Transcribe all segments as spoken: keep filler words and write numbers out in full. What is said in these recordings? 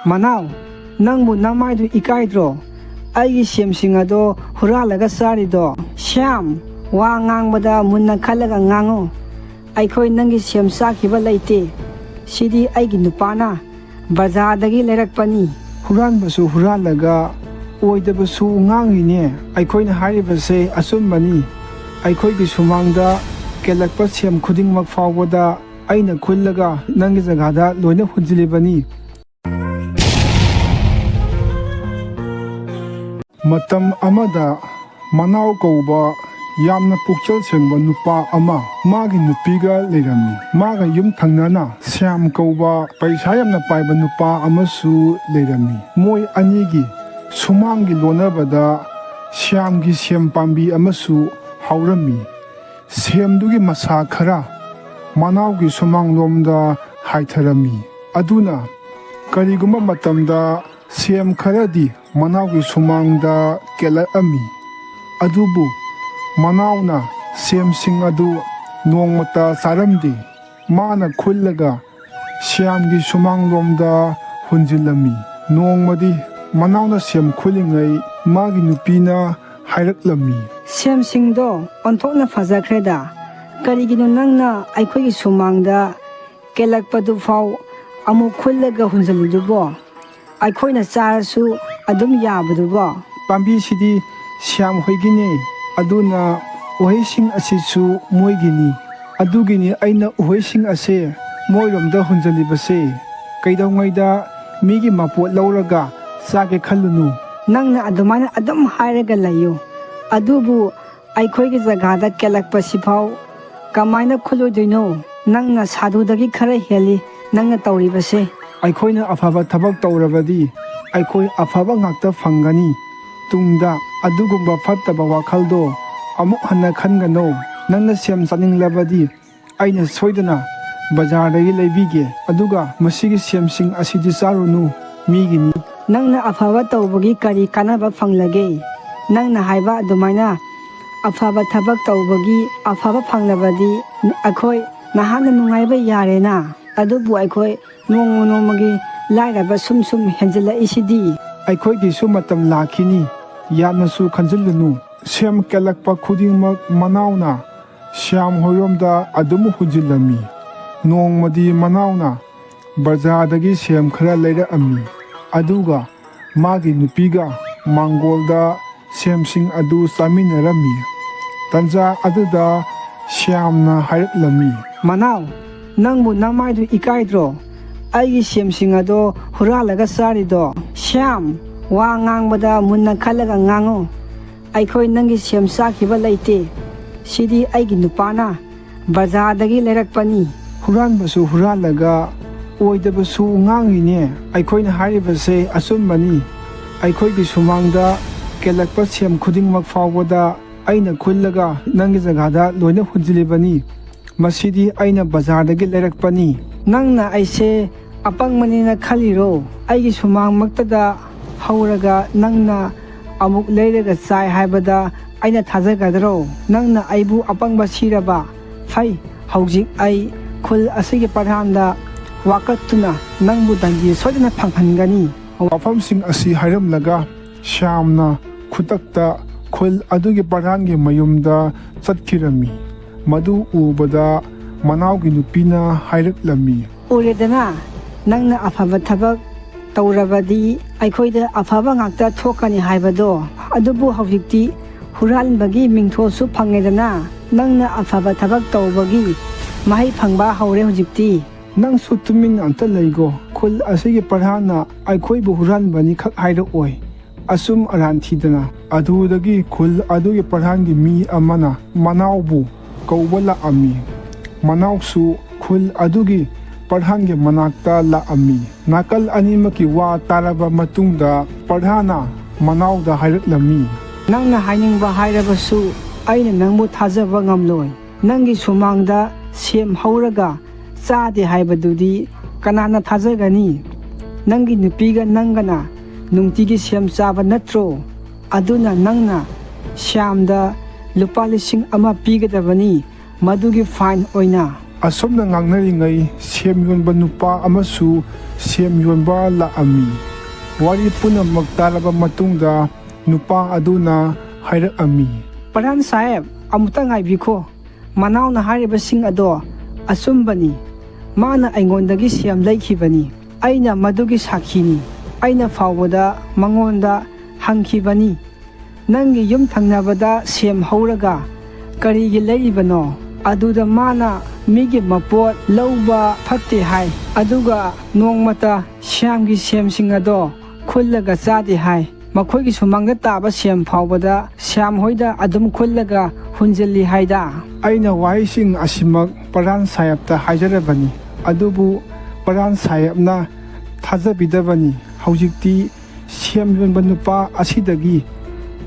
ꯃꯅꯥꯎ, ꯅꯪꯕꯨ ꯅꯃꯥꯏꯗꯨ ꯏꯀꯥꯏꯗ꯭ꯔꯣ? ꯑꯩꯒꯤ ꯁꯦꯝꯁꯤꯡ ꯑꯗꯣ ꯍꯨꯔꯥꯜꯂꯒ ꯆꯥꯔꯤꯗꯣ꯫ ꯁ꯭ꯌꯥꯝ, ꯋꯥ ꯉꯥꯡꯕꯗ ꯃꯨꯟꯅ ꯈꯜꯂꯒ ꯉꯥꯡꯉꯨ꯫ ꯑꯩꯈꯣꯏ ꯅꯪꯒꯤ ꯁꯦꯝ ꯆꯥꯈꯤꯕ ꯂꯩꯇꯦ꯫ ꯁꯤꯗꯤ ꯑꯩꯒꯤ ꯅꯨꯄꯥꯅ ꯕꯖꯥꯔꯗꯒꯤ ꯂꯩꯔꯛꯄꯅꯤ꯫ ꯍꯨꯔꯥꯟꯕꯁꯨ ꯍꯨꯔꯥꯜꯂꯒ ꯑꯣꯏꯗꯕꯁꯨ ꯉꯥꯡꯉꯤꯅꯦ꯫ ꯑꯩꯈꯣꯏꯅ ꯍꯥꯏꯔꯤꯕꯁꯦ ꯑꯆꯨꯝꯕꯅꯤ꯫ ꯑꯩꯈꯣꯏꯒꯤ ꯁꯨꯃꯥꯡꯗ ꯀꯦꯜꯂꯛꯄ ꯁꯦꯝ ꯈꯨꯗꯤꯡꯃꯛ ꯐꯥꯎꯕꯗ ꯑꯩꯅ ꯈꯨꯜꯂꯒ ꯅꯪꯒꯤ ꯖꯒꯥꯗ ꯂꯣꯏꯅ ꯍꯨꯟꯖꯤꯜꯂꯤꯕꯅꯤ꯫ ꯃꯇꯝ ꯑꯃꯗ ꯃꯅꯥꯎ ꯀꯧꯕ ꯌꯥꯝꯅ ꯄꯨꯛꯆꯦꯜ ꯁꯦꯡꯕ ꯅꯨꯄꯥ ꯑꯃ ꯃꯥꯒꯤ ꯅꯨꯄꯤꯒ ꯂꯩꯔꯝꯃꯤ꯫ ꯃꯥꯒ ꯌꯨꯝ ꯊꯪꯅꯅ ꯁ꯭ꯌꯥꯝ ꯀꯧꯕ ꯄꯩꯁꯥ ꯌꯥꯝꯅ ꯄꯥꯏꯕ ꯅꯨꯄꯥ ꯑꯃꯁꯨ ꯂꯩꯔꯝꯃꯤ꯫ ꯃꯣꯏ ꯑꯅꯤꯒꯤ ꯁꯨꯃꯥꯡꯒꯤ ꯂꯣꯟꯅꯕꯗ ꯁ꯭ꯌꯥꯝꯒꯤ ꯁꯦꯝ ꯄꯥꯝꯕꯤ ꯑꯃꯁꯨ ꯍꯧꯔꯝꯃꯤ꯫ ꯁꯦꯝꯗꯨꯒꯤ ꯃꯁꯥ ꯈꯔ ꯃꯅꯥꯎꯒꯤ ꯁꯨꯃꯥꯡꯂꯣꯝꯗ ꯍꯥꯏꯊꯔꯝꯃꯤ꯫ ꯑꯗꯨꯅ ꯀꯔꯤꯒꯨꯝꯕ ꯃꯇꯝꯗ ꯁꯦꯝ ꯈꯔꯗꯤ ꯃꯅꯥꯎꯒꯤ ꯁꯨꯃꯥꯡꯗ ꯀꯦꯜꯂꯛꯑꯝꯃꯤ꯫ ꯑꯗꯨꯕꯨ ꯃꯅꯥꯎꯅ ꯁꯦꯝꯁꯤꯡ ꯑꯗꯨ ꯅꯣꯡꯃꯇ ꯆꯥꯔꯝꯗꯦ꯫ ꯃꯥꯅ ꯈꯨꯜꯂꯒ ꯁ꯭ꯌꯥꯝꯒꯤ ꯁꯨꯃꯥꯡꯂꯣꯝꯗ ꯍꯨꯟꯖꯤꯜꯂꯝꯃꯤ꯫ ꯅꯣꯡꯃꯗꯤ ꯃꯅꯥꯎꯅ ꯁꯦꯝ ꯈꯨꯜꯂꯤꯉꯩ ꯃꯥꯒꯤ ꯅꯨꯄꯤꯅ ꯍꯥꯏꯔꯛꯂꯝꯃꯤ꯫ "ꯁꯦꯝꯁꯤꯡꯗꯣ ꯑꯣꯟꯊꯣꯛꯅ ꯐꯖꯈ꯭ꯔꯦꯗ꯫ ꯀꯔꯤꯒꯤꯅꯣ ꯅꯪꯅ ꯑꯩꯈꯣꯏꯒꯤ ꯁꯨꯃꯥꯡꯗ ꯀꯦꯜꯂꯛꯄꯗꯨꯐꯥꯎ ꯑꯃꯨꯛ ꯈꯨꯜꯂꯒ ꯍꯨꯟꯖꯤꯜꯂꯤꯗꯨꯕꯣ? ꯑꯩꯈꯣꯏꯅ ꯆꯥꯔꯁꯨ ꯑꯗꯨꯝ ꯌꯥꯕꯗꯨꯕꯣ?" "ꯄꯥꯝꯕꯤꯁꯤꯗꯤ ꯁ꯭ꯌꯥꯝ ꯍꯣꯏꯒꯤꯅꯦ, ꯑꯗꯨꯅ ꯎꯍꯩꯁꯤꯡ ꯑꯁꯤꯁꯨ ꯃꯣꯏꯒꯤꯅꯤ꯫ ꯑꯗꯨꯒꯤꯅꯤ ꯑꯩꯅ ꯎꯍꯩꯁꯤꯡ ꯑꯁꯦ ꯃꯣꯏꯔꯣꯝꯗ ꯍꯨꯟꯖꯜꯂꯤꯕꯁꯦ꯫ ꯀꯩꯗꯧꯉꯩꯗ ꯃꯤꯒꯤ ꯃꯄꯣꯠ ꯂꯧꯔꯒ ꯆꯥꯒꯦ ꯈꯜꯂꯨꯅꯨ꯫" "ꯅꯪꯅ ꯑꯗꯨꯃꯥꯏꯅ ꯑꯗꯨꯝ ꯍꯥꯏꯔꯒ ꯂꯩꯌꯨ꯫ ꯑꯗꯨꯕꯨ ꯑꯩꯈꯣꯏꯒꯤ ꯖꯒꯥꯗ ꯀꯦꯜꯂꯛꯄꯁꯤꯐꯥꯎ ꯀꯃꯥꯏꯅ ꯈꯨꯜꯂꯣꯏꯗꯣꯏꯅꯣ? ꯅꯪꯅ ꯁꯥꯗꯨꯗꯒꯤ ꯈꯔ ꯍꯦꯜꯂꯤ ꯅꯪꯅ ꯇꯧꯔꯤꯕꯁꯦ꯫" "ꯑꯩꯈꯣꯏꯅ ꯑꯐꯕ ꯊꯕꯛ ꯇꯧꯔꯕꯗꯤ ꯑꯩꯈꯣꯏ ꯑꯐꯕ ꯉꯥꯛꯇ ꯐꯪꯒꯅꯤ꯫ ꯇꯨꯡꯗ ꯑꯗꯨꯒꯨꯝꯕ ꯐꯠꯇꯕ ꯋꯥꯈꯜꯗꯣ ꯑꯃꯨꯛ ꯍꯟꯅ ꯈꯟꯒꯅꯨ꯫ ꯅꯪꯅ ꯁꯦꯝ ꯆꯥꯅꯤꯡꯂꯕꯗꯤ ꯑꯩꯅ ꯁꯣꯏꯗꯅ ꯕꯖꯥꯔꯗꯒꯤ ꯂꯩꯕꯤꯒꯦ꯫ ꯑꯗꯨꯒ ꯃꯁꯤꯒꯤ ꯁꯦꯝꯁꯤꯡ ꯑꯁꯤꯗꯤ ꯆꯥꯔꯨꯅꯨ, ꯃꯤꯒꯤꯅꯤ꯫" "ꯅꯪꯅ ꯑꯐꯕ ꯇꯧꯕꯒꯤ ꯀꯔꯤ ꯀꯥꯟꯅꯕ ꯐꯪꯂꯒꯦ? ꯅꯪꯅ ꯍꯥꯏꯕ ꯑꯗꯨꯃꯥꯏꯅ ꯑꯐꯕ ꯊꯕꯛ ꯇꯧꯕꯒꯤ ꯑꯐꯕ ꯐꯪꯂꯕꯗꯤ ꯑꯩꯈꯣꯏ ꯅꯍꯥꯟꯅ ꯅꯨꯡꯉꯥꯏꯕ ꯌꯥꯔꯦꯅ꯫ ꯑꯗꯨꯕꯨ ꯑꯩꯈꯣꯏ ꯅꯣꯡꯃ ꯅꯣꯡꯃꯒꯤ ꯂꯥꯏꯔꯕ ꯁꯨꯝ ꯁꯨꯝ ꯍꯦꯟꯖꯤꯜꯂꯛꯏꯁꯤꯗꯤ꯫ ꯑꯩꯈꯣꯏꯒꯤꯁꯨ ꯃꯇꯝ ꯂꯥꯛꯈꯤꯅꯤ, ꯌꯥꯝꯅꯁꯨ ꯈꯟꯖꯤꯜꯂꯨꯅꯨ꯫ ꯁꯦꯝ ꯀꯦꯜꯂꯛꯄ ꯈꯨꯗꯤꯡꯃꯛ ꯃꯅꯥꯎꯅ ꯁ꯭ꯌꯥꯝ ꯍꯣꯏꯔꯣꯝꯗ ꯑꯗꯨꯝ ꯍꯨꯟꯖꯤꯜꯂꯝꯃꯤ꯫ ꯅꯣꯡꯃꯗꯤ ꯃꯅꯥꯎꯅ ꯕꯖꯥꯔꯗꯒꯤ ꯁꯦꯝ ꯈꯔ ꯂꯩꯔꯛꯑꯝꯃꯤ, ꯑꯗꯨꯒ ꯃꯥꯒꯤ ꯅꯨꯄꯤꯒ ꯃꯥꯡꯒꯣꯜꯗ ꯁꯦꯝꯁꯤꯡ ꯑꯗꯨ ꯆꯥꯃꯤꯟꯅꯔꯝꯃꯤ꯫ ꯇꯟꯖꯥ ꯑꯗꯨꯗ ꯁ꯭ꯌꯥꯝꯅ ꯍꯥꯏꯔꯛꯂꯝꯃꯤ꯫ ꯃꯅꯥꯎ, ꯅꯪꯕꯨ ꯅꯃꯥꯏꯗꯨ ꯏꯀꯥꯏꯗ꯭ꯔꯣ? ꯑꯩꯒꯤ ꯁꯦꯝꯁꯤꯡ ꯑꯗꯣ ꯍꯨꯔꯥꯜꯂꯒ ꯆꯥꯔꯤꯗꯣ? ꯁ꯭ꯌꯥꯝ, ꯋꯥ ꯉꯥꯡꯕꯗ ꯃꯨꯟꯅ ꯈꯜꯂꯒ ꯉꯥꯡꯉꯨ꯫ ꯑꯩꯈꯣꯏ ꯅꯪꯒꯤ ꯁꯦꯝ ꯆꯥꯈꯤꯕ ꯂꯩꯇꯦ꯫ ꯁꯤꯗꯤ ꯑꯩꯒꯤ ꯅꯨꯄꯥꯅ ꯕꯖꯥꯔꯗꯒꯤ ꯂꯩꯔꯛꯄꯅꯤ꯫ ꯍꯨꯔꯥꯟꯕꯁꯨ ꯍꯨꯔꯥꯜꯂꯒ ꯑꯣꯏꯗꯕꯁꯨ ꯉꯥꯡꯉꯤꯅꯦ꯫ ꯑꯩꯈꯣꯏꯅ ꯍꯥꯏꯔꯤꯕꯁꯦ ꯑꯆꯨꯝꯕꯅꯤ꯫ ꯑꯩꯈꯣꯏꯒꯤ ꯁꯨꯃꯥꯡꯗ ꯀꯦꯜꯂꯛꯄ ꯁꯦꯝ ꯈꯨꯗꯤꯡꯃꯛ ꯐꯥꯎꯕꯗ ꯑꯩꯅ ꯈꯨꯜꯂꯒ ꯅꯪꯒꯤ ꯖꯒꯥꯗ ꯂꯣꯏꯅ ꯍꯨꯟꯖꯤꯜꯂꯤꯕꯅꯤ꯫ ꯃꯁꯤꯗꯤ ꯑꯩꯅ ꯕꯖꯥꯔꯗꯒꯤ ꯂꯩꯔꯛꯄꯅꯤ꯫ ꯅꯪꯅ ꯑꯩꯁꯦ ꯑꯄꯪꯕꯅꯤꯅ ꯈꯜꯂꯤꯔꯣ? ꯑꯩꯒꯤ ꯁꯨꯃꯥꯡꯃꯛꯇꯗ ꯍꯧꯔꯒ ꯅꯪꯅ ꯑꯃꯨꯛ ꯂꯩꯔꯒ ꯆꯥꯏ ꯍꯥꯏꯕꯗ ꯑꯩꯅ ꯊꯥꯖꯒꯗ꯭ꯔꯣ? ꯅꯪꯅ ꯑꯩꯕꯨ ꯑꯄꯪꯕ ꯁꯤꯔꯕ? ꯐꯩ, ꯍꯧꯖꯤꯛ ꯑꯩ ꯈꯨꯜ ꯑꯁꯤꯒꯤ ꯄ꯭ꯔꯙꯥꯟꯗ ꯋꯥꯀꯠꯇꯨꯅ ꯅꯪꯕꯨ ꯗꯟꯗꯤ ꯁꯣꯏꯗꯅ ꯐꯪꯍꯟꯒꯅꯤ꯫ ꯋꯥꯐꯝꯁꯤꯡ ꯑꯁꯤ ꯍꯥꯏꯔꯝꯂꯒ ꯁ꯭ꯌꯥꯝꯅ ꯈꯨꯗꯛꯇ ꯈꯨꯜ ꯑꯗꯨꯒꯤ ꯄ꯭ꯔꯙꯥꯟꯒꯤ ꯃꯌꯨꯝꯗ ꯆꯠꯈꯤꯔꯝꯃꯤ꯫ ꯃꯗꯨ ꯎꯕꯗ ꯃꯅꯥꯎꯒꯤ ꯅꯨꯄꯤꯅ ꯍꯥꯏꯔꯛꯂꯝꯃꯤ꯫ ꯎꯔꯦꯗꯅ, ꯅꯪꯅ ꯑꯐꯕ ꯊꯕꯛ ꯇꯧꯔꯕꯗꯤ ꯑꯩꯈꯣꯏꯗ ꯑꯐꯕ ꯉꯥꯛꯇ ꯊꯣꯛꯀꯅꯤ ꯍꯥꯏꯕꯗꯣ꯫ ꯑꯗꯨꯕꯨ ꯍꯧꯖꯤꯛꯇꯤ ꯍꯨꯔꯥꯟꯕꯒꯤ ꯃꯤꯡꯊꯣꯜꯁꯨ ꯐꯪꯉꯦꯗꯅ, ꯅꯪꯅ ꯑꯐꯕ ꯊꯕꯛ ꯇꯧꯕꯒꯤ ꯃꯍꯩ ꯐꯪꯕ ꯍꯧꯔꯦ ꯍꯧꯖꯤꯛꯇꯤ꯫ ꯅꯪꯁꯨ ꯇꯨꯃꯤꯟꯅ ꯑꯝꯇ ꯂꯩꯒꯣ꯫ ꯈꯨꯜ ꯑꯁꯤꯒꯤ ꯄ꯭ꯔꯙꯥꯟꯅ ꯑꯩꯈꯣꯏꯕꯨ ꯍꯨꯔꯥꯟꯕꯅꯤ ꯈꯛ ꯍꯥꯏꯔꯛꯑꯣꯏ꯫ ꯑꯆꯨꯝ ꯑꯔꯥꯟ ꯊꯤꯗꯅ꯫ ꯑꯗꯨꯗꯒꯤ ꯈꯨꯜ ꯑꯗꯨꯒꯤ ꯄ꯭ꯔꯙꯥꯟꯒꯤ ꯃꯤ ꯑꯃꯅ ꯃꯅꯥꯎꯕꯨ ꯀꯧꯕ ꯂꯥꯛꯑꯝꯃꯤ꯫ ꯃꯅꯥꯎꯁꯨ ꯈꯨꯜ ꯑꯗꯨꯒꯤ ꯄ꯭ꯔꯙꯥꯟꯒꯤ ꯃꯅꯥꯛꯇ ꯂꯥꯛꯑꯝꯃꯤ꯫ ꯅꯥꯀꯜ ꯑꯅꯤꯃꯛꯀꯤ ꯋꯥ ꯇꯥꯔꯕ ꯃꯇꯨꯡꯗ ꯄ꯭ꯔꯙꯥꯟꯅ ꯃꯅꯥꯎꯗ ꯍꯥꯏꯔꯛꯂꯝꯃꯤ꯫ ꯅꯪꯅ ꯍꯥꯏꯅꯤꯡꯕ ꯍꯥꯏꯔꯕꯁꯨ ꯑꯩꯅ ꯅꯪꯕꯨ ꯊꯥꯖꯕ ꯉꯝꯂꯣꯏ꯫ ꯅꯪꯒꯤ ꯁꯨꯃꯥꯡꯗ ꯁꯦꯝ ꯍꯧꯔꯒ ꯆꯥꯗꯦ ꯍꯥꯏꯕꯗꯨꯗꯤ ꯀꯅꯥꯅ ꯊꯥꯖꯒꯅꯤ? ꯅꯪꯒꯤ ꯅꯨꯄꯤꯒ ꯅꯪꯒꯅ ꯅꯨꯡꯇꯤꯒꯤ ꯁꯦꯝ ꯆꯥꯕ ꯅꯠꯇ꯭ꯔꯣ? ꯑꯗꯨꯅ ꯅꯪꯅ ꯁ꯭ꯌꯥꯝꯗ ꯂꯨꯄꯥ ꯂꯤꯁꯤꯡ ꯑꯃ ꯄꯤꯒꯗꯕꯅꯤ, ꯃꯗꯨꯒꯤ ꯐꯥꯏꯟ ꯑꯣꯏꯅ꯫ ꯑꯁꯨꯝꯅ ꯉꯥꯡꯅꯔꯤꯉꯩ ꯁꯦꯝ ꯌꯣꯟꯕ ꯅꯨꯄꯥ ꯑꯃꯁꯨ ꯁꯦꯝ ꯌꯣꯟꯕ ꯂꯥꯛꯑꯝꯃꯤ꯫ ꯋꯥꯔꯤ ꯄꯨꯝꯅꯃꯛ ꯇꯥꯔꯕ ꯃꯇꯨꯡꯗ ꯅꯨꯄꯥ ꯑꯗꯨꯅ ꯍꯥꯏꯔꯛꯑꯝꯃꯤ, "ꯄ꯭ꯔꯙꯥꯟ ꯁꯥꯍꯦꯕ, ꯑꯃꯨꯛꯇ ꯉꯥꯏꯕꯤꯈꯣ꯫ ꯃꯅꯥꯎꯅ ꯍꯥꯏꯔꯤꯕꯁꯤꯡ ꯑꯗꯣ ꯑꯆꯨꯝꯕꯅꯤ꯫ ꯃꯥꯅ ꯑꯩꯉꯣꯟꯗꯒꯤ ꯁꯦꯝ ꯂꯩꯈꯤꯕꯅꯤ꯫ ꯑꯩꯅ ꯃꯗꯨꯒꯤ ꯁꯥꯈꯤꯅꯤ꯫ ꯑꯩꯅ ꯐꯥꯎꯕꯗ ꯃꯉꯣꯟꯗ ꯍꯪꯈꯤꯕꯅꯤ, 'ꯅꯪꯒꯤ ꯌꯨꯝ ꯊꯪꯅꯕꯗ ꯁꯦꯝ ꯍꯧꯔꯒ ꯀꯔꯤꯒꯤ ꯂꯩꯔꯤꯕꯅꯣ?' ꯑꯗꯨꯗ ꯃꯥꯅ ꯃꯤꯒꯤ ꯃꯄꯣꯠ ꯂꯧꯕ ꯐꯠꯇꯦ ꯍꯥꯏ꯫ ꯑꯗꯨꯒ ꯅꯣꯡꯃꯇ ꯁ꯭ꯌꯥꯝꯒꯤ ꯁꯦꯝꯁꯤꯡ ꯑꯗꯣ ꯈꯨꯜꯂꯒ ꯆꯥꯗꯦ ꯍꯥꯏ꯫ ꯃꯈꯣꯏꯒꯤ ꯁꯨꯃꯥꯡꯗ ꯇꯥꯕ ꯁꯦꯝ ꯐꯥꯎꯕꯗ ꯁ꯭ꯌꯥꯝ ꯍꯣꯏꯗ ꯑꯗꯨꯝ ꯈꯨꯜꯂꯒ ꯍꯨꯟꯖꯤꯜꯂꯤ ꯍꯥꯏꯗ꯫ ꯑꯩꯅ ꯋꯥꯍꯩꯁꯤꯡ ꯑꯁꯤꯃꯛ ꯄ꯭ꯔꯙꯥꯟ ꯁꯥꯍꯦꯕꯇ ꯍꯥꯏꯖꯔꯕꯅꯤ, ꯑꯗꯨꯕꯨ ꯄ꯭ꯔꯙꯥꯟ ꯁꯥꯍꯦꯕꯅ ꯊꯥꯖꯕꯤꯗꯕꯅꯤ꯫ ꯍꯧꯖꯤꯛꯇꯤ ꯁꯦꯝ ꯌꯣꯟꯕ ꯅꯨꯄꯥ ꯑꯁꯤꯗꯒꯤ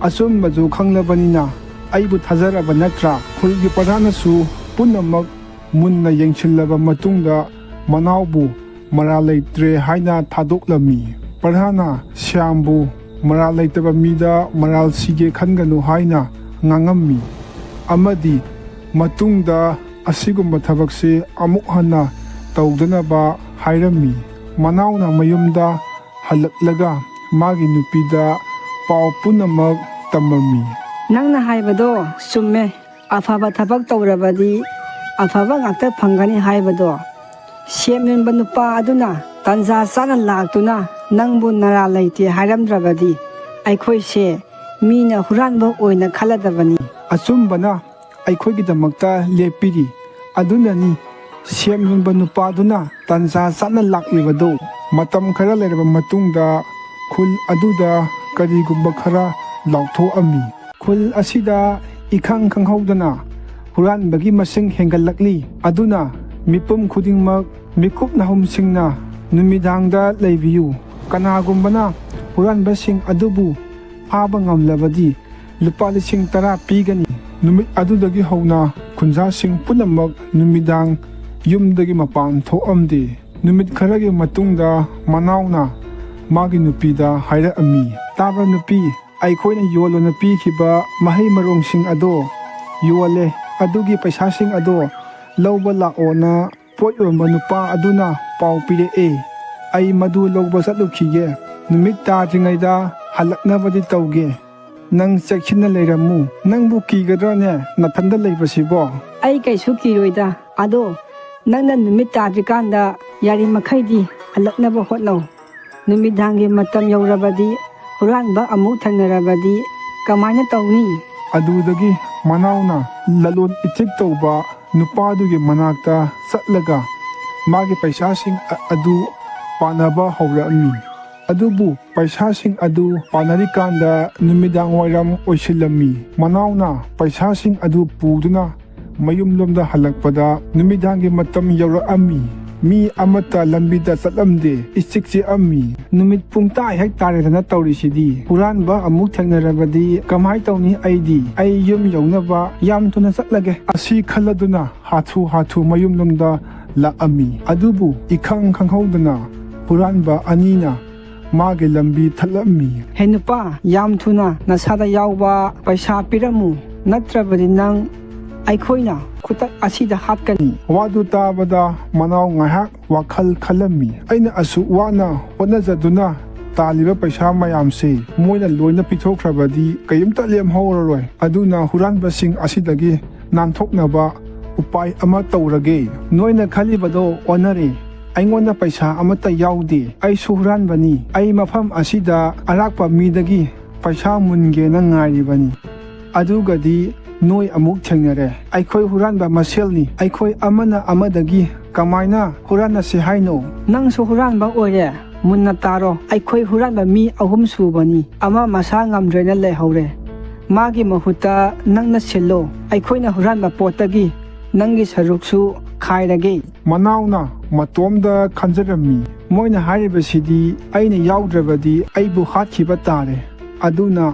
ꯑꯆꯨꯝꯕꯗꯨ ꯈꯪꯂꯕꯅꯤꯅ ꯑꯩꯕꯨ ꯊꯥꯖꯔꯕ ꯅꯠꯇ꯭ꯔꯥ? ꯈꯨꯜꯒꯤ ꯄ꯭ꯔꯙꯥꯟꯅꯁꯨ ꯄꯨꯝꯅꯃꯛ ꯃꯨꯟꯅ ꯌꯦꯡꯁꯤꯜꯂꯕ ꯃꯇꯨꯡꯗ ꯃꯅꯥꯎꯕꯨ ꯃꯔꯥꯜ ꯂꯩꯇ꯭ꯔꯦ ꯍꯥꯏꯅ ꯊꯥꯗꯣꯛꯂꯝꯃꯤ꯫ ꯄ꯭ꯔꯙꯥꯟꯅ ꯁ꯭ꯌꯥꯝꯕꯨ ꯃꯔꯥꯜ ꯂꯩꯇꯕ ꯃꯤꯗ ꯃꯔꯥꯜ ꯁꯤꯒꯦ ꯈꯟꯒꯅꯨ ꯍꯥꯏꯅ ꯉꯥꯡꯉꯝꯃꯤ ꯑꯃꯗꯤ ꯃꯇꯨꯡꯗ ꯑꯁꯤꯒꯨꯝꯕ ꯊꯕꯛꯁꯤ ꯑꯃꯨꯛ ꯍꯟꯅ ꯇꯧꯗꯅꯕ ꯍꯥꯏꯔꯝꯃꯤ꯫ ꯃꯅꯥꯎꯅ ꯃꯌꯨꯝꯗ ꯍꯜꯂꯛꯂꯒ ꯃꯥꯒꯤ ꯅꯨꯄꯤꯗ ꯄꯥꯎ ꯄꯨꯝꯅꯃꯛ ꯇꯝꯃꯝꯃꯤ꯫ "ꯅꯪꯅ ꯍꯥꯏꯕꯗꯣ ꯆꯨꯝꯃꯦ꯫ ꯑꯐꯕ ꯊꯕꯛ ꯇꯧꯔꯕꯗꯤ ꯑꯐꯕ ꯉꯥꯛꯇ ꯐꯪꯒꯅꯤ ꯍꯥꯏꯕꯗꯣ꯫ ꯁꯦꯝ ꯌꯣꯟꯕ ꯅꯨꯄꯥ ꯑꯗꯨꯅ ꯇꯥꯟꯖꯥ ꯆꯥꯅ ꯂꯥꯛꯇꯨꯅ ꯅꯪꯕꯨ ꯅꯔꯥ ꯂꯩꯇꯦ ꯍꯥꯏꯔꯝꯗ꯭ꯔꯕꯗꯤ ꯑꯩꯈꯣꯏꯁꯦ ꯃꯤꯅ ꯍꯨꯔꯥꯟꯕ ꯑꯣꯏꯅ ꯈꯜꯂꯗꯕꯅꯤ꯫ ꯑꯆꯨꯝꯕꯅ ꯑꯩꯈꯣꯏꯒꯤꯗꯃꯛꯇ ꯂꯦꯞꯄꯤꯔꯤ꯫ ꯑꯗꯨꯅꯅꯤ ꯁꯦꯝ ꯌꯣꯟꯕ ꯅꯨꯄꯥꯗꯨꯅ ꯇꯥꯟꯖꯥ ꯆꯥꯅ ꯂꯥꯛꯂꯤꯕꯗꯨ꯫" ꯃꯇꯝ ꯈꯔ ꯂꯩꯔꯕ ꯃꯇꯨꯡꯗ ꯈꯨꯜ ꯑꯗꯨꯗ ꯀꯔꯤꯒꯨꯝꯕ ꯈꯔ ꯂꯥꯎꯊꯣꯛꯑꯝꯃꯤ꯫ ꯈꯨꯜ ꯑꯁꯤꯗ ꯏꯈꯪ ꯈꯪꯍꯧꯗꯅ ꯍꯨꯔꯥꯟꯕꯒꯤ ꯃꯁꯤꯡ ꯍꯦꯟꯒꯠꯂꯛꯂꯤ꯫ ꯑꯗꯨꯅ ꯃꯤꯄꯨꯝ ꯈꯨꯗꯤꯡꯃꯛ ꯃꯤꯀꯨꯞ ꯅꯥꯍꯨꯝꯁꯤꯡꯅ ꯅꯨꯃꯤꯗꯥꯡꯗ ꯂꯩꯕꯤꯌꯨ꯫ ꯀꯅꯥꯒꯨꯝꯕꯅ ꯍꯨꯔꯥꯟꯕꯁꯤꯡ ꯑꯗꯨꯕꯨ ꯐꯥꯕ ꯉꯝꯂꯕꯗꯤ ꯂꯨꯄꯥ ꯂꯤꯁꯤꯡ ꯇꯔꯥ ꯄꯤꯒꯅꯤ꯫ ꯅꯨꯃꯤꯠ ꯑꯗꯨꯗꯒꯤ ꯍꯧꯅ ꯈꯨꯟꯖꯥꯁꯤꯡ ꯄꯨꯝꯅꯃꯛ ꯅꯨꯃꯤꯗꯥꯡ ꯌꯨꯝꯗꯒꯤ ꯃꯄꯥꯟ ꯊꯣꯛꯑꯝꯗꯦ꯫ ꯅꯨꯃꯤꯠ ꯈꯔꯒꯤ ꯃꯇꯨꯡꯗ ꯃꯅꯥꯎꯅ ꯃꯥꯒꯤ ꯅꯨꯄꯤꯗ ꯍꯥꯏꯔꯛꯑꯝꯃꯤ, "ꯇꯥꯕ꯭ꯔꯥ ꯅꯨꯄꯤ, ꯑꯩꯈꯣꯏꯅ ꯌꯣꯜꯂꯣꯅ ꯄꯤꯈꯤꯕ ꯃꯍꯩ ꯃꯔꯣꯡꯁꯤꯡ ꯑꯗꯣ ꯌꯣꯜꯂꯦ꯫ ꯑꯗꯨꯒꯤ ꯄꯩꯁꯥꯁꯤꯡ ꯑꯗꯣ ꯂꯧꯕ ꯂꯥꯛꯑꯣꯅ ꯄꯣꯠ ꯌꯣꯟꯕ ꯅꯨꯄꯥ ꯑꯗꯨꯅ ꯄꯥꯎ ꯄꯤꯔꯛꯑꯦ꯫ ꯑꯩ ꯃꯗꯨ ꯂꯧꯕ ꯆꯠꯂꯨꯈꯤꯒꯦ꯫ ꯅꯨꯃꯤꯠ ꯇꯥꯗ꯭ꯔꯤꯉꯩꯗ ꯍꯜꯂꯛꯅꯕꯗꯤ ꯇꯧꯒꯦ꯫ ꯅꯪ ꯆꯦꯛꯁꯤꯟꯅ ꯂꯩꯔꯝꯃꯨ꯫ ꯅꯪꯕꯨ ꯀꯤꯒꯗ꯭ꯔꯅꯦ ꯅꯊꯟꯗ ꯂꯩꯕꯁꯤꯕꯣ? ꯑꯩ ꯀꯩꯁꯨ ꯀꯤꯔꯣꯏꯗ꯫ ꯑꯗꯣ ꯅꯪꯅ ꯅꯨꯃꯤꯠ ꯇꯥꯗ꯭ꯔꯤꯀꯥꯟꯗ ꯌꯥꯔꯤꯃꯈꯩꯗꯤ ꯍꯜꯂꯛꯅꯕ ꯍꯣꯠꯅꯧ꯫ ꯅꯨꯃꯤꯗꯥꯡꯒꯤ ꯃꯇꯝ ꯌꯧꯔꯕꯗꯤ ꯍꯨꯔꯥꯟꯕ ꯑꯃꯨꯛ ꯊꯦꯡꯅꯔꯕꯗꯤ ꯀꯃꯥꯏꯅ ꯇꯧꯅꯤ? ꯑꯗꯨꯗꯒꯤ ꯃꯅꯥꯎꯅ ꯂꯂꯣꯟ ꯏꯇꯤꯛ ꯇꯧꯕ ꯅꯨꯄꯥꯗꯨꯒꯤ ꯃꯅꯥꯛꯇ ꯆꯠꯂꯒ ꯃꯥꯒꯤ ꯄꯩꯁꯥꯁꯤꯡ ꯑ-, ꯑꯗꯨ ꯄꯥꯅꯕ ꯍꯧꯔꯛꯑꯝꯃꯤ꯫ ꯑꯗꯨꯕꯨ ꯄꯩꯁꯥꯁꯤꯡ ꯑꯗꯨ ꯄꯥꯅꯔꯤꯀꯥꯟꯗ ꯅꯨꯃꯤꯗꯥꯡ ꯋꯥꯏꯔꯝ ꯑꯣꯏꯁꯤꯜꯂꯝꯃꯤ꯫ ꯃꯅꯥꯎꯅ ꯄꯩꯁꯥꯁꯤꯡ ꯑꯗꯨ ꯄꯨꯗꯨꯅ ꯃꯌꯨꯝꯂꯣꯝꯗ ꯍꯜꯂꯛꯄꯗ ꯅꯨꯃꯤꯗꯥꯡꯒꯤ ꯃꯇꯝ ꯌꯧꯔꯛꯑꯝꯃꯤ꯫ ꯃꯤ ꯑꯃꯠꯇ ꯂꯝꯕꯤꯗ ꯆꯠꯂꯝꯗꯦ, ꯏꯆꯤꯛ ꯆꯤꯛꯑꯝꯃꯤ꯫ ꯅꯨꯃꯤꯠ ꯄꯨꯡ ꯇꯔꯥ ꯍꯦꯛ ꯇꯥꯔꯦꯗꯅ ꯇꯧꯔꯤꯁꯤꯗꯤ꯫ ꯍꯨꯔꯥꯟꯕ ꯑꯃꯨꯛ ꯊꯦꯡꯅꯔꯕꯗꯤ ꯀꯃꯥꯏ ꯇꯧꯅꯤ ꯑꯩꯗꯤ? ꯑꯩ ꯌꯨꯝ ꯌꯧꯅꯕ ꯌꯥꯝ ꯊꯨꯅ ꯆꯠꯂꯒꯦ꯫ ꯑꯁꯤ ꯈꯜꯂꯗꯨꯅ ꯍꯥꯊꯨ ꯍꯥꯊꯨ ꯃꯌꯨꯝꯂꯣꯝꯗ ꯂꯥꯛꯑꯝꯃꯤ꯫ ꯑꯗꯨꯕꯨ ꯏꯈꯪ ꯈꯪꯍꯧꯗꯅ ꯍꯨꯔꯥꯟꯕ ꯑꯅꯤꯅ ꯃꯥꯒꯤ ꯂꯝꯕꯤ ꯊꯠꯂꯝꯃꯤ꯫ ꯍꯦ ꯅꯨꯄꯥ, ꯌꯥꯝ ꯊꯨꯅ ꯅꯁꯥꯗ ꯌꯥꯎꯕ ꯄꯩꯁꯥ ꯄꯤꯔꯝꯃꯨ, ꯅꯠꯇ꯭ꯔꯕꯗꯤ ꯅꯪ ꯑꯩꯈꯣꯏꯅ ꯈꯨꯗꯛ ꯑꯁꯤꯗ ꯍꯥꯠꯀꯅꯤ꯫ ꯋꯥꯗꯨ ꯇꯥꯕꯗ ꯃꯅꯥꯎ ꯉꯥꯏꯍꯥꯛ ꯋꯥꯈꯜ ꯈꯜꯂꯝꯃꯤ꯫ ꯑꯩꯅ ꯑꯁꯨꯛ ꯋꯥꯅ ꯍꯣꯠꯅꯖꯗꯨꯅ ꯇꯥꯜꯂꯤꯕ ꯄꯩꯁꯥ ꯃꯌꯥꯝꯁꯦ ꯃꯣꯏꯅ ꯂꯣꯏꯅ ꯄꯤꯊꯣꯛꯈ꯭ꯔꯕꯗꯤ ꯀꯔꯤꯝꯇ ꯂꯦꯝꯍꯧꯔꯔꯣꯏ꯫ ꯑꯗꯨꯅ ꯍꯨꯔꯥꯟꯕꯁꯤꯡ ꯑꯁꯤꯗꯒꯤ ꯅꯥꯟꯊꯣꯛꯅꯕ ꯎꯄꯥꯏ ꯑꯃ ꯇꯧꯔꯒꯦ꯫ ꯅꯣꯏꯅ ꯈꯜꯂꯤꯕꯗꯣ ꯑꯣꯟꯅꯔꯦ꯫ ꯑꯩꯉꯣꯟꯗ ꯄꯩꯁꯥ ꯑꯃꯠꯇ ꯌꯥꯎꯗꯦ꯫ ꯑꯩꯁꯨ ꯍꯨꯔꯥꯟꯕꯅꯤ꯫ ꯑꯩ ꯃꯐꯝ ꯑꯁꯤꯗ ꯑꯔꯥꯛꯄ ꯃꯤꯗꯒꯤ ꯄꯩꯁꯥ ꯃꯨꯟꯒꯦꯅ ꯉꯥꯏꯔꯤꯕꯅꯤ꯫ ꯑꯗꯨꯒꯗꯤ ꯅꯣꯏ ꯑꯃꯨꯛ ꯊꯦꯡꯅꯔꯦ꯫ ꯑꯩꯈꯣꯏ ꯍꯨꯔꯥꯟꯕ ꯃꯁꯦꯜꯅꯤ꯫ ꯑꯩꯈꯣꯏ ꯑꯃꯅ ꯑꯃꯗꯒꯤ ꯀꯃꯥꯏꯅ ꯍꯨꯔꯥꯟꯅꯁꯤ ꯍꯥꯏꯅꯣ? ꯅꯪꯁꯨ ꯍꯨꯔꯥꯟꯕ ꯑꯣꯏꯔꯦ꯫ ꯃꯨꯟꯅ ꯇꯥꯔꯣ꯫ ꯑꯩꯈꯣꯏ ꯍꯨꯔꯥꯟꯕ ꯃꯤ ꯑꯍꯨꯝ ꯁꯨꯕꯅꯤ꯫ ꯑꯃ ꯃꯁꯥ ꯉꯝꯗ꯭ꯔꯦꯅ ꯂꯩꯍꯧꯔꯦ꯫ ꯃꯥꯒꯤ ꯃꯍꯨꯠꯇ ꯅꯪꯅ ꯁꯤꯜꯂꯣ꯫ ꯑꯩꯈꯣꯏꯅ ꯍꯨꯔꯥꯟꯕ ꯄꯣꯠꯇꯒꯤ ꯅꯪꯒꯤ ꯁꯔꯨꯛꯁꯨ ꯈꯥꯏꯔꯒꯦ꯫ ꯃꯅꯥꯎꯅ ꯃꯇꯣꯝꯗ ꯈꯟꯖꯔꯝꯃꯤ꯫ ꯃꯣꯏꯅ ꯍꯥꯏꯔꯤꯕꯁꯤꯗꯤ ꯑꯩꯅ ꯌꯥꯎꯗ꯭ꯔꯕꯗꯤ ꯑꯩꯕꯨ ꯍꯥꯠꯈꯤꯕ ꯇꯥꯔꯦ꯫ ꯑꯗꯨꯅ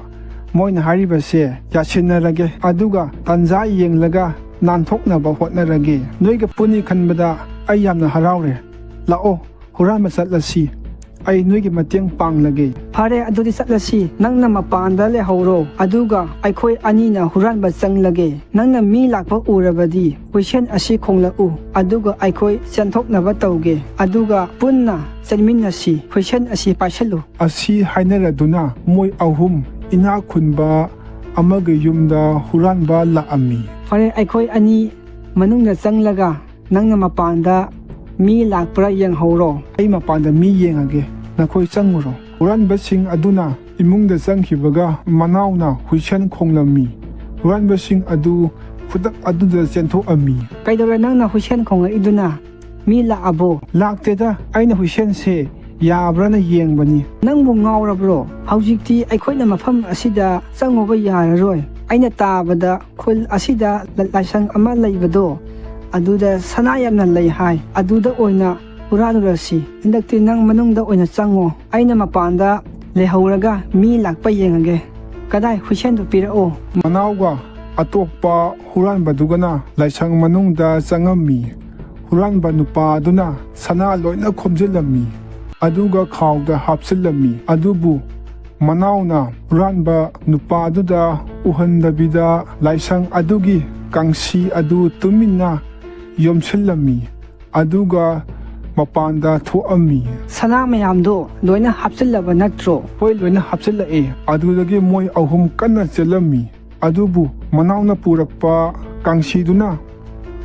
ꯃꯣꯏꯅ ꯍꯥꯏꯔꯤꯕꯁꯦ ꯌꯥꯁꯤꯟꯅꯔꯒꯦ, ꯑꯗꯨꯒ ꯇꯥꯟꯖꯥ ꯌꯦꯡꯂꯒ ꯅꯥꯟꯊꯣꯛꯅꯕ ꯍꯣꯠꯅꯔꯒꯦ꯫ ꯅꯣꯏꯒ ꯄꯨꯟꯅꯤ ꯈꯟꯕꯗ ꯑꯩ ꯌꯥꯝꯅ ꯍꯔꯥꯎꯔꯦ꯫ ꯂꯥꯛꯑꯣ, ꯍꯨꯔꯥꯟꯕ ꯆꯠꯂꯁꯤ꯫ ꯑꯩ ꯅꯣꯏꯒꯤ ꯃꯇꯦꯡ ꯄꯥꯡꯂꯒꯦ꯫ ꯐꯔꯦ, ꯑꯗꯨꯗꯤ ꯆꯠꯂꯁꯤ꯫ ꯅꯪꯅ ꯃꯄꯥꯟꯗ ꯂꯩꯍꯧꯔꯣ, ꯑꯗꯨꯒ ꯑꯩꯈꯣꯏ ꯑꯅꯤꯅ ꯍꯨꯔꯥꯟꯕ ꯆꯪꯂꯒꯦ꯫ ꯅꯪꯅ ꯃꯤ ꯂꯥꯛꯄ ꯎꯔꯕꯗꯤ ꯍꯨꯏꯁꯦꯟ ꯑꯁꯤ ꯈꯣꯡꯂꯛꯎ, ꯑꯗꯨꯒ ꯑꯩꯈꯣꯏ ꯆꯦꯟꯊꯣꯛꯅꯕ ꯇꯧꯒꯦ, ꯑꯗꯨꯒ ꯄꯨꯟꯅ ꯆꯦꯟꯃꯤꯟꯅꯁꯤ꯫ ꯍꯨꯏꯁꯦꯟ ꯑꯁꯤ ꯄꯥꯏꯁꯜꯂꯨ꯫ ꯑꯁꯤ ꯍꯥꯏꯅꯔꯗꯨꯅ ꯃꯣꯏ ꯑꯍꯨꯝ ꯏꯅꯥꯛ ꯈꯨꯟꯕ ꯑꯃꯒꯤ ꯌꯨꯝꯗ ꯍꯨꯔꯥꯟꯕ ꯂꯥꯛꯑꯝꯃꯤ꯫ ꯐꯔꯦ, ꯑꯩꯈꯣꯏ ꯑꯅꯤ ꯃꯅꯨꯡꯗ ꯆꯪꯂꯒ ꯅꯪꯅ ꯃꯄꯥꯟꯗ ꯃꯤ ꯂꯥꯛꯄ꯭ꯔꯥ ꯌꯦꯡꯍꯧꯔꯣ꯫ ꯑꯩ ꯃꯄꯥꯟꯗ ꯃꯤ ꯌꯦꯡꯉꯒꯦ, ꯅꯈꯣꯏ ꯆꯪꯉꯨꯔꯣ꯫ ꯍꯨꯔꯥꯟꯕꯁꯤꯡ ꯑꯗꯨꯅ ꯏꯃꯨꯡꯗ ꯆꯪꯈꯤꯕꯒ ꯃꯅꯥꯎꯅ ꯍꯨꯏꯁꯦꯟ ꯈꯣꯡꯂꯝꯃꯤ꯫ ꯍꯨꯔꯥꯟꯕꯁꯤꯡ ꯑꯗꯨ ꯈꯨꯗꯛ ꯑꯗꯨꯗ ꯆꯦꯟꯊꯣꯛꯑꯝꯃꯤ꯫ ꯀꯩꯗꯧꯔꯦ ꯅꯪꯅ ꯍꯨꯏꯁꯦꯟ ꯈꯣꯡꯂꯛꯏꯗꯨꯅ? ꯃꯤ ꯂꯥꯛꯑꯕꯣ? ꯂꯥꯛꯇꯦꯗ, ꯑꯩꯅ ꯍꯨꯏꯁꯦꯟꯁꯦ ꯌꯥꯕ꯭ꯔꯥꯅ ꯌꯦꯡꯕꯅꯤ꯫ ꯅꯪꯕꯨ ꯉꯥꯎꯔꯕ꯭ꯔꯣ? ꯍꯧꯖꯤꯛꯇꯤ ꯑꯩꯈꯣꯏꯅ ꯃꯐꯝ ꯑꯁꯤꯗ ꯆꯪꯉꯨꯕ ꯌꯥꯔꯔꯣꯏ꯫ ꯑꯩꯅ ꯇꯥꯕꯗ ꯈꯨꯜ ꯑꯁꯤꯗ ꯂ-, ꯂꯥꯏꯁꯪ ꯑꯃ ꯂꯩꯕꯗꯣ, ꯑꯗꯨꯗ ꯁꯅꯥ ꯌꯥꯝꯅ ꯂꯩ ꯍꯥꯏ꯫ ꯑꯗꯨꯗ ꯑꯣꯏꯅ ꯍꯨꯔꯥꯜꯂꯨꯔꯁꯤ꯫ ꯍꯟꯗꯛꯇꯤ ꯅꯪ ꯃꯅꯨꯡꯗ ꯑꯣꯏꯅ ꯆꯪꯉꯣ, ꯑꯩꯅ ꯃꯄꯥꯟꯗ ꯂꯩꯍꯧꯔꯒ ꯃꯤ ꯂꯥꯛꯄ ꯌꯦꯡꯉꯒꯦ꯫ ꯀꯗꯥꯏ, ꯍꯨꯏꯁꯦꯟꯗꯨ ꯄꯤꯔꯛꯑꯣ꯫ ꯃꯅꯥꯎꯒ ꯑꯇꯣꯞꯄ ꯍꯨꯔꯥꯟꯕꯗꯨꯒꯅ ꯂꯥꯏꯁꯪ ꯃꯅꯨꯡꯗ ꯆꯪꯉꯝꯃꯤ꯫ ꯍꯨꯔꯥꯟꯕ ꯅꯨꯄꯥ ꯑꯗꯨꯅ ꯁꯅꯥ ꯂꯣꯏꯅ ꯈꯣꯝꯖꯤꯜꯂꯝꯃꯤ, ꯑꯗꯨꯒ ꯈꯥꯎꯗ ꯍꯥꯞꯆꯤꯜꯂꯝꯃꯤ꯫ ꯑꯗꯨꯕꯨ ꯃꯅꯥꯎꯅ ꯍꯨꯔꯥꯟꯕ ꯅꯨꯄꯥꯗꯨꯗ ꯎꯍꯟꯗꯕꯤꯗ ꯂꯥꯏꯁꯪ ꯑꯗꯨꯒꯤ ꯀꯥꯡꯁꯤ ꯑꯗꯨ ꯇꯨꯃꯤꯟꯅ ꯌꯣꯝꯁꯤꯜꯂꯝꯃꯤ, ꯑꯗꯨꯒ ꯃꯄꯥꯟꯗ ꯊꯣꯛꯑꯝꯃꯤ꯫ ꯁꯅꯥ ꯃꯌꯥꯝꯗꯣ ꯂꯣꯏꯅ ꯍꯥꯞꯆꯤꯜꯂꯕ ꯅꯠꯇ꯭ꯔꯣ? ꯍꯣꯏ, ꯂꯣꯏꯅ ꯍꯥꯞꯆꯤꯜꯂꯛꯑꯦ꯫ ꯑꯗꯨꯗꯒꯤ ꯃꯣꯏ ꯑꯍꯨꯝ ꯀꯟꯅ ꯆꯦꯜꯂꯝꯃꯤ꯫ ꯑꯗꯨꯕꯨ ꯃꯅꯥꯎꯅ ꯄꯨꯔꯛꯄ ꯀꯥꯡꯁꯤꯗꯨꯅ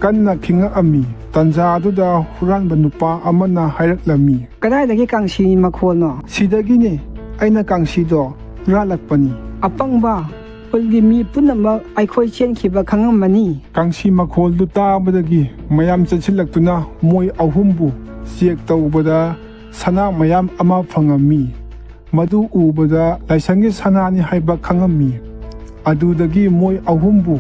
ꯀꯟꯅ ꯈꯤꯡꯉꯛꯑꯝꯃꯤ꯫ ꯇꯟꯖꯥ ꯑꯗꯨꯗ ꯍꯨꯔꯥꯟꯕ ꯅꯨꯄꯥ ꯑꯃꯅ ꯍꯥꯏꯔꯛꯂꯝꯃꯤ꯫ ꯀꯗꯥꯏꯗꯒꯤ ꯀꯥꯡꯁꯤ ꯃꯈꯣꯜꯅꯣ? ꯁꯤꯗꯒꯤꯅꯦ, ꯑꯩꯅ ꯀꯥꯡꯁꯤꯗꯣ ꯍꯨꯔꯥꯜꯂꯛꯄꯅꯤ꯫ ꯑꯄꯪꯕ, ꯈꯨꯜꯒꯤ ꯃꯤ ꯄꯨꯝꯅꯃꯛ ꯑꯩꯈꯣꯏ ꯆꯦꯟꯈꯤꯕ ꯈꯪꯉꯝꯃꯅꯤ꯫ ꯀꯥꯡꯁꯤ ꯃꯈꯣꯜꯗꯨ ꯇꯥꯕꯗꯒꯤ ꯃꯌꯥꯝ ꯆꯦꯟꯁꯤꯜꯂꯛꯇꯨꯅ ꯃꯣꯏ ꯑꯍꯨꯝꯕꯨ ꯆꯦꯛ ꯇꯧꯕꯗ ꯁꯅꯥ ꯃꯌꯥꯝ ꯑꯃ ꯐꯪꯉꯝꯃꯤ꯫ ꯃꯗꯨ ꯎꯕꯗ ꯂꯥꯏꯁꯪꯒꯤ ꯁꯅꯥꯅꯤ ꯍꯥꯏꯕ ꯈꯪꯉꯝꯃꯤ꯫ ꯑꯗꯨꯗꯒꯤ ꯃꯣꯏ ꯑꯍꯨꯝꯕꯨ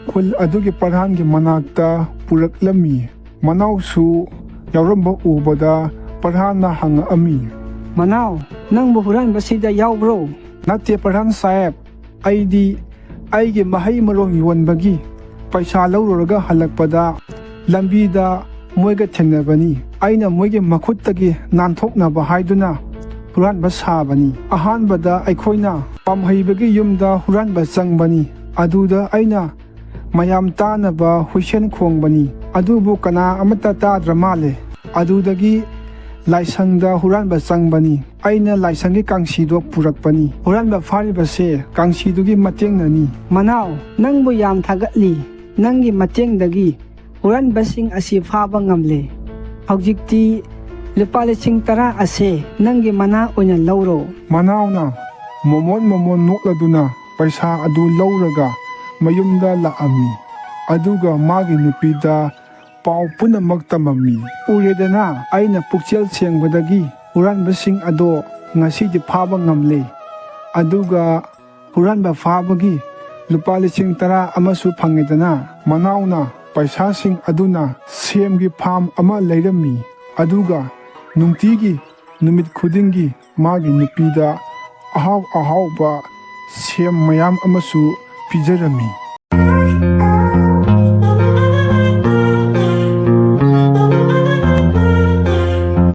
ꯈꯨꯜ ꯑꯗꯨꯒꯤ ꯄ꯭ꯔꯙꯥꯟꯒꯤ ꯃꯅꯥꯛꯇ ꯄꯨꯔꯛꯂꯝꯃꯤ꯫ ꯃꯅꯥꯎꯁꯨ ꯌꯥꯎꯔꯝꯕ ꯎꯕꯗ ꯄ꯭ꯔꯙꯥꯟꯅ ꯍꯪꯉꯛꯑꯝꯃꯤ꯫ ꯃꯅꯥꯎ, ꯅꯪꯕꯨ ꯍꯨꯔꯥꯟꯕꯁꯤꯗ ꯌꯥꯎꯕ꯭ꯔꯣ? ꯅꯠꯇꯦ ꯄ꯭ꯔꯙꯥꯟ ꯁꯥꯍꯦꯕ, ꯑꯩꯗꯤ ꯑꯩꯒꯤ ꯃꯍꯩ ꯃꯔꯣꯡ ꯌꯣꯟꯕꯒꯤ ꯄꯩꯁꯥ ꯂꯧꯔꯨꯔꯒ ꯍꯜꯂꯛꯄꯗ ꯂꯝꯕꯤꯗ ꯃꯣꯏꯒ ꯊꯦꯡꯅꯕꯅꯤ꯫ ꯑꯩꯅ ꯃꯣꯏꯒꯤ ꯃꯈꯨꯠꯇꯒꯤ ꯅꯥꯟꯊꯣꯛꯅꯕ ꯍꯥꯏꯗꯨꯅ ꯍꯨꯔꯥꯟꯕ ꯁꯥꯕꯅꯤ꯫ ꯑꯍꯥꯟꯕꯗ ꯑꯩꯈꯣꯏꯅ ꯄꯥꯝꯍꯩꯕꯒꯤ ꯌꯨꯝꯗ ꯍꯨꯔꯥꯟꯕ ꯆꯪꯕꯅꯤ꯫ ꯑꯗꯨꯗ ꯑꯩꯅ ꯃꯌꯥꯝ ꯇꯥꯅꯕ ꯍꯨꯏꯁꯦꯟ ꯈꯣꯡꯕꯅꯤ꯫ ꯑꯗꯨꯕꯨ ꯀꯅꯥ ꯑꯃꯠꯇ ꯇꯥꯗ꯭ꯔ ꯃꯥꯜꯂꯦ꯫ ꯑꯗꯨꯗꯒꯤ ꯂꯥꯏꯁꯪꯗ ꯍꯨꯔꯥꯟꯕ ꯆꯪꯕꯅꯤ꯫ ꯑꯩꯅ ꯂꯥꯏꯁꯪꯒꯤ ꯀꯥꯡꯁꯤꯗꯣ ꯄꯨꯔꯛꯄꯅꯤ꯫ ꯍꯨꯔꯥꯟꯕ ꯐꯥꯔꯤꯕꯁꯦ ꯀꯥꯡꯁꯤꯗꯨꯒꯤ ꯃꯇꯦꯡꯅꯅꯤ꯫ ꯃꯅꯥꯎ, ꯅꯪꯕꯨ ꯌꯥꯝ ꯊꯥꯒꯠꯂꯤ꯫ ꯅꯪꯒꯤ ꯃꯇꯦꯡꯗꯒꯤ ꯍꯨꯔꯥꯟꯕꯁꯤꯡ ꯑꯁꯤ ꯐꯥꯕ ꯉꯝꯂꯦ꯫ ꯍꯧꯖꯤꯛꯇꯤ ꯂꯨꯄꯥ ꯂꯤꯁꯤꯡ ꯇꯔꯥ ꯑꯁꯦ ꯅꯪꯒꯤ ꯃꯅꯥ ꯑꯣꯏꯅ ꯂꯧꯔꯣ꯫ ꯃꯅꯥꯎꯅ ꯃꯣꯃꯣꯟ ꯃꯣꯃꯣꯟ ꯅꯣꯛꯂꯗꯨꯅ ꯄꯩꯁꯥ ꯑꯗꯨ ꯂꯧꯔꯒ ꯃꯌꯨꯝꯗ ꯂꯥꯛꯑꯝꯃꯤ꯫ ꯑꯗꯨꯒ ꯃꯥꯒꯤ ꯅꯨꯄꯤꯗ ꯄꯥꯎ ꯄꯨꯝꯅꯃꯛ ꯇꯝꯃꯝꯃꯤ꯫ ꯎꯔꯦꯗꯅ, ꯑꯩꯅ ꯄꯨꯛꯆꯦꯜ ꯁꯦꯡꯕꯗꯒꯤ ꯍꯨꯔꯥꯟꯕꯁꯤꯡ ꯑꯗꯣ ꯉꯁꯤꯗꯤ ꯐꯥꯕ ꯉꯝꯂꯦ꯫ ꯑꯗꯨꯒ ꯍꯨꯔꯥꯟꯕ ꯐꯥꯕꯒꯤ ꯂꯨꯄꯥ ꯂꯤꯁꯤꯡ ꯇꯔꯥ ꯑꯃꯁꯨ ꯐꯪꯉꯦꯗꯅ꯫ ꯃꯅꯥꯎꯅ ꯄꯩꯁꯥꯁꯤꯡ ꯑꯗꯨꯅ ꯁꯦꯝꯒꯤ ꯐꯥꯝ ꯑꯃ ꯂꯩꯔꯝꯃꯤ꯫ ꯑꯗꯨꯒ ꯅꯨꯡꯇꯤꯒꯤ, ꯅꯨꯃꯤꯠ ꯈꯨꯗꯤꯡꯒꯤ ꯃꯥꯒꯤ ꯅꯨꯄꯤꯗ ꯑꯍꯥꯎ ꯑꯍꯥꯎꯕ ꯁꯦꯝ ꯃꯌꯥꯝ ꯑꯃꯁꯨ ꯄꯤꯖꯔꯝꯃꯤ꯫